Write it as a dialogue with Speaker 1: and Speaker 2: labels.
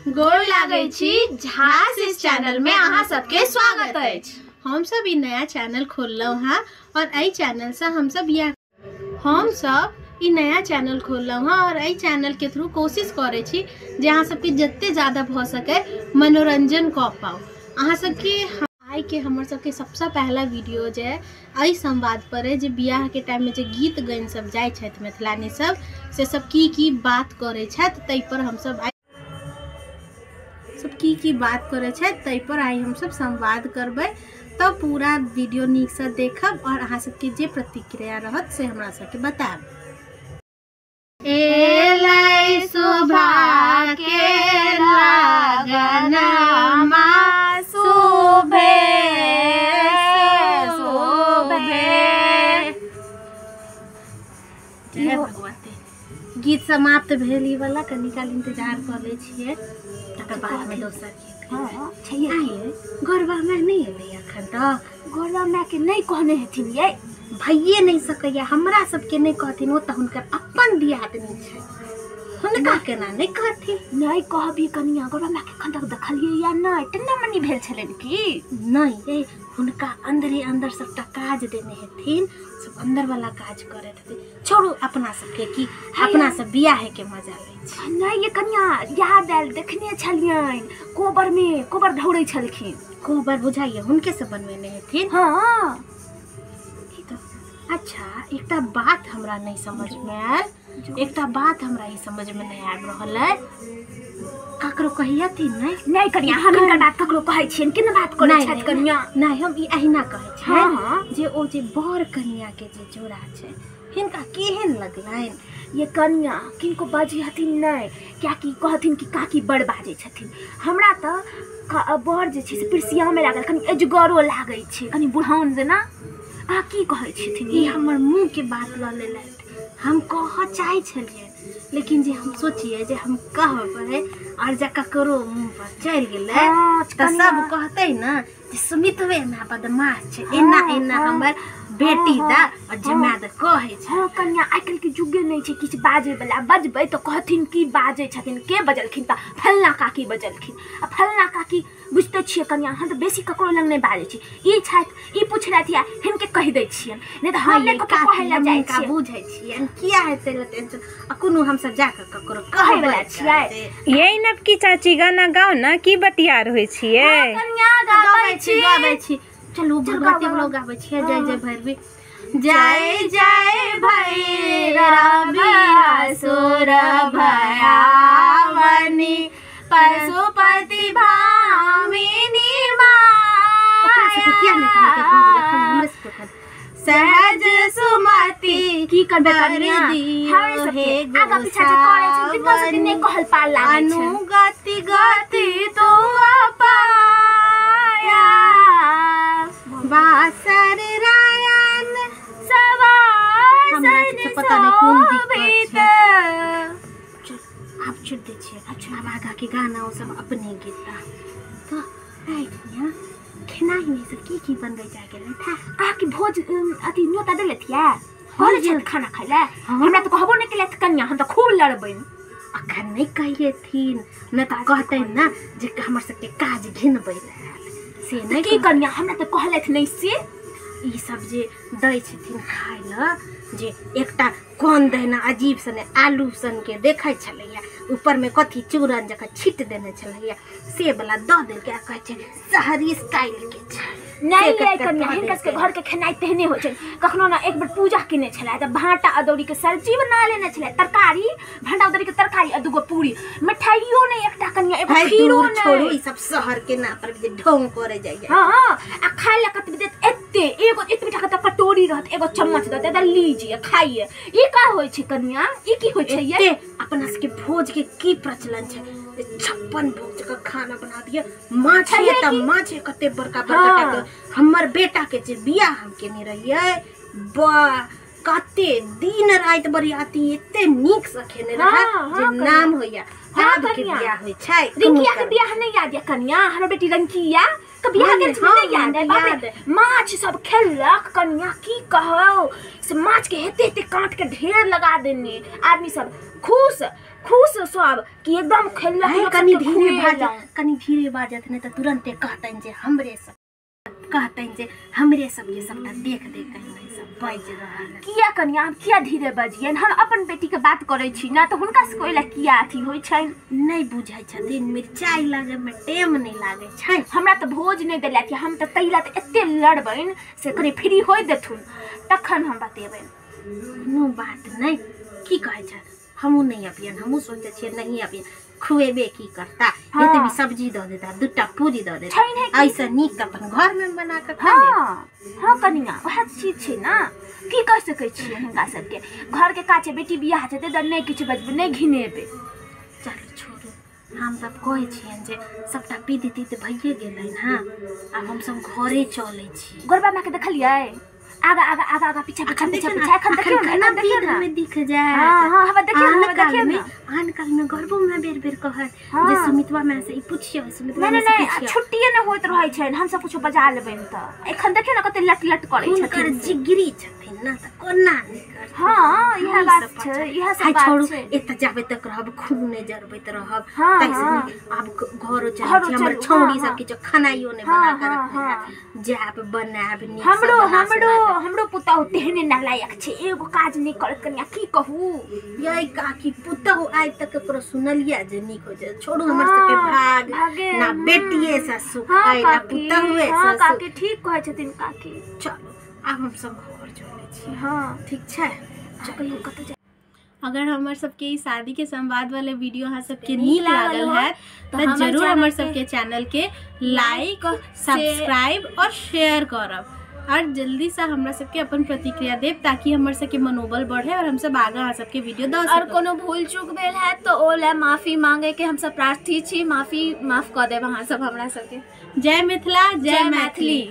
Speaker 1: गोर लागै छी झास इस चैनल में अहाँ सबके स्वागत अछि। हम सब ई नया चैनल खोललहुँ हँ और एहि चैनल से हम सब ई नया चैनल खोललहुँ हँ और एहि चैनल के थ्रू कोशिश करै छी जे अहाँ सबके जते ज़्यादा भऽ सके मनोरंजन कऽ पाओ। अहाँ सबके आइ के हमर सबके सबसँ पहला वीडियो जे एहि संवाद पर है जे बियाह के टाइम में जे गीत गैन सब जाइ छथि मिथिलानी सब से सब की की बात करै छथि ताहि पर हम सब सब की की बात करै छथि ताहि पर आइ हम सब संवाद करबै। तब पूरा वीडियो नीक से देखब और अहाँ सबके जे प्रतिक्रिया रहत से हमरा सबके बतायब। एलै शोभा के लगनमा शोभे शोभे। जय भगवती। गीत समाप्त भेल ई वाला, कनी काल इंतजार कर लै छियै तकर बाद में दोसर गीत।
Speaker 2: हां छैये
Speaker 1: गौरवा माय नहीं एलै अखन तक।
Speaker 2: गौरवा माय के नहीं कहने हेथिन ये,
Speaker 1: भइए नहीं सकैया, हमरा सबके नहीं कहथिन, ओ तऽ हुनकर अपन दियादनी छै, हुनका केना नहीं कहथिन।
Speaker 2: नहीं कहबी कनिया, गौरवा माय के अखन तक देखलियै या नहीं? टन्ना मनी भेल छलनि की
Speaker 1: नहीं? ए हुनका अंदरे अंदर सबटा काज देने हेथिन, सब अंदर वाला काज करैत हेथिन। छोड़ू अपना सबके की, अपना सब बियाह के मजा लै छी।
Speaker 2: नहीं ये कनिया याद आयल, देखने छलियनि कोबर में कोबर ढौरै छलखिन।
Speaker 1: कोबर बुझाइए हुनके से बनवेने हेथिन।
Speaker 2: हाँ।
Speaker 1: अच्छा एकटा बात हमरा नहीं समझ में आयल, एकटा बात हमरा ई समझ में नहीं आबि रहल है, ककरो कहियथिन नहीं?
Speaker 2: नहीं कनिया, हम हिनकर बात ककरो कहै छियनि केना बात करै छथि कनिया?
Speaker 1: नहीं हम ई अहिना कहै छियै जे ओ जे बर कनिया के जे जोड़ा छै हिनका केहन लगलनि?
Speaker 2: ये कनिया किनको बाजी हथिन नहीं, कियाकि कहथिन कि काकी बड़ बाजै छथिन। हमरा तऽ बर जे छै से पिरसियामे लागल, कनि एजगरो लागै छै, कनि बुढ़ाउन जेना। अहाँ की कहै छथिन?
Speaker 1: ई हमर मुँह के बात लऽ लेलथि। हम कहऽ चाहै छलियै लेकिन जे हम सोचियै जे हम कहबै और जे ककरो मुँह पर चढ़ि गेलै तऽ सब कहतै ने जे सुमितवे माय बदमाश छै, एना एना हमर बेटी दा और जमाय दा कहै छै।
Speaker 2: हाँ कनिया, आइ काल्हि के जुगे नहि छै किछु बाजै वाला, बजबै तऽ कहथिन की बाजै छथिन, के बजलखिन तऽ फलना काकी बजलखिन। आ फलना काकी बुझिते छियै कनिया, हम तऽ बेसी ककरो लग नहि बाजै छी। ई छथि, ई पुछलथि या हिनके कहि दै छियनि, नहि तऽ हम नहि ककरो कहै लए जाइ छियै।
Speaker 1: बुझै छियनि किया हेतै लए टेंशन, आ कोनो हमसब जाकऽ ककरो कहै
Speaker 2: वला छियै।
Speaker 3: ये नबकी चाची गाना गाउ ने, की बतियार होइ छियै?
Speaker 2: कनिया गाबै छी,
Speaker 1: गाबै छी। चलू भगवती लोग गाबै छियै। जय जय भैरवी, जय जय भैरवी असुर भयावनी पशुपति भामिनी माया। सहज सुमति
Speaker 2: की करबै कनिया, आगा पीछा जे करै छै तिनका सबके नहि कहल पार लागै छै।
Speaker 1: अनुगति गति तो पाया बासर रायन
Speaker 2: सवासन
Speaker 1: पता नहीं कोन दिक्कत छै। चल आब छोड़ दै छियै, आब आगा के गाना ओ सब अपने गीता। तो आइ खेनाइ में सब की की बनबै जा गेलै था?
Speaker 2: अहाँके भोज अथी न्योता देलथि या? कहने छथि खाना खाइ लए? हमरा तऽ कहबो नहि केलथि कनिया, हम तऽ खूब लड़बनि।
Speaker 1: अखन नहि कहिएथिन, नहि तऽ कहतै ने जे हमर सबके काज घिनबै लए। से नहि
Speaker 2: की कनिया, हमरा तऽ कहलथि नहि। से
Speaker 1: ई सब जे दै छथिन खाइ लए, जे एकटा कोन दहिना अजीब सने आलू सनके देखै छलैया, ऊपरमे कथी चूरन जकाँ छीट देने छलैया, से वाला दऽ देलकै आ कहै छै शहरी स्टाइल के छै।
Speaker 2: नहीं ये कनिया, हिनकर सबके घर के खेनाइ तेहने होइ छै। कखनो ने एक बेर पूजा केने छलै तऽ भाँटा अदौरी के सब्जी बना लेने छलै, तरकारी भाँटा अदौरी के तरकारी आ दूगो पूरी, मिठाइयो नहि एकटा कनिया, एगो खीरो नहि।
Speaker 1: छोड़ू ई सब शहर के ना पर जे ढोंग करे जाइए।
Speaker 2: हाँ आ खाय लए कतबे देत, एते एगो एतबे टा के कटोरी रहत, एगो चम्मच दऽ देत, लीजिए खाइए। ई का होइ छै कनिया, ई की होइ छै?
Speaker 1: ये अपना सबके भोज के की प्रचलन छै, 56 भोग जकाँ खाना बना दिए, माछ है तऽ माछ कते बड़का बड़का टा के। हमर बेटा के जे बियाह हम केने रहियै, वाह कते दिन राति बरियाती एते नीक से खेने रहे जे नाम होइया। आब के बियाह होइ छै।
Speaker 2: रिंकिया के बियाह नहीं याद या कनिया? हमर बेटी रिंकिया के बियाह गेल छै नहीं याद है? बाप रे, माछ सब खेलक कनिया, की कहौ से माछ के हेते हेते काट के ढेर लगा देने, आदमी सब खुश। खुश सब कि एकदम खेललक।
Speaker 1: कनी धीरे बाजत, कनी धीरे बाजत, नहि तऽ तुरन्ते कहतनि जे हमरे सब, कहतनि जे हमरे सबके सबटा देख देख कहीं सब बाजि रहल।
Speaker 2: किया कनिया हम किया धीरे बजियनि? हम अपन बेटीके बात करै छी ना, तऽ हुनका सबके ओहि लए किया अथी होइ छनि?
Speaker 1: नहि बुझै छथिन, मिरचाइ लगैमे टाइम नहि लागै छै।
Speaker 2: हमरा तऽ भोज नहि देलथि, हम तऽ ताहि लए तऽ एते लड़बनि से कनि फ्री होइ देथुन तखन हम बतेबनि।
Speaker 1: कोनो बात नहि, की कहै छथि हमहूँ नहि अबियनि, हमहूँ सोचै छियै नहीं अबियन, खुएबे की करता, एतबी सब्जी दऽ देता, दूटा पूरी दऽ देता, ऐसे नीक तऽ अपन घरमे बना कऽ खा लेब।
Speaker 2: हाँ कनिया वएह चीज छै ना, की कहि सकै छियै हिनका सबके? घरके काज छै, बेटी बियाह छै, ताहि दुआरे नहि किछु बजबै, नहि घिनेबै।
Speaker 1: चलू छोड़ू, हम सब कहै छियनि जे सबटा विधि तीत भइए गेलनि हँ, आब हमसब घरे चलै छी।
Speaker 2: गोरबा मायके देखलियै आगा आगा आगा आगा पीछा पीछा पीछा पीछा, एखन देखियौ ना, एखन देखियौ ना
Speaker 1: में दिख जाए।
Speaker 2: हां हां हमरा देखियौ, हमरा देखियौ ना।
Speaker 1: आन काल में गरबो में बेर बेर कहत जे सुमितवा में से ई पुछियौ, सुमितवा में से
Speaker 2: पुछियौ। छुट्टिए न होइत रहै छैन, हम सब कुछो बजा लेबनि त। एखन देखियौ ना कते लट लट करै छथिन,
Speaker 1: हुनकर जिगरी छथिन ना त कोना नहि करथिन।
Speaker 2: हां इएह बात छै, इएह सब बात छै।
Speaker 1: एत जाबे तक रहब खूब नहि जरबैत रहब, तैसे आब घरो चलै छी, हमर छौड़ी सब किछु खनाइयो नहि बना के रखने, जायब बनायब नीक।
Speaker 2: हमरो हमरो हमरो पुतहु तेहने नालायक छै, एगो काज नहि करत कनिया, की कहू।
Speaker 1: यै काकी पुतहु आइ तक ककरो सुनलियै जे नीक होइ छै? छोड़ू हमर सबके भाग ना, बेटिए से सुख है ना पुतहुए से सुख।
Speaker 2: काकी ठीक कहै छथिन काकी।
Speaker 1: चलू आब हम सब घर चलै छी।
Speaker 2: हाँ
Speaker 1: ठीक छै,
Speaker 2: कहियो कतौ।
Speaker 1: अगर हमर सबके ई शादी के संवाद वाले वीडियो अहाँ सबके नीक लागल है तो जरूर हमर सबके चैनल के लाइक, सब्सक्राइब और शेयर करब, और जल्दी से हमरा सबके अपन प्रतिक्रिया देब ताकि हमर सबके मनोबल बढ़े और हम सब आगा अहाँ सबके वीडियो दऽ
Speaker 4: और कोनो भूल चूक भेल है तो ओ लए माफी मांगे के हम सब प्रार्थी छी, माफी माफ कऽ देब अहाँ सब हमरा सबके।
Speaker 1: जय मिथिला, जय मैथिली।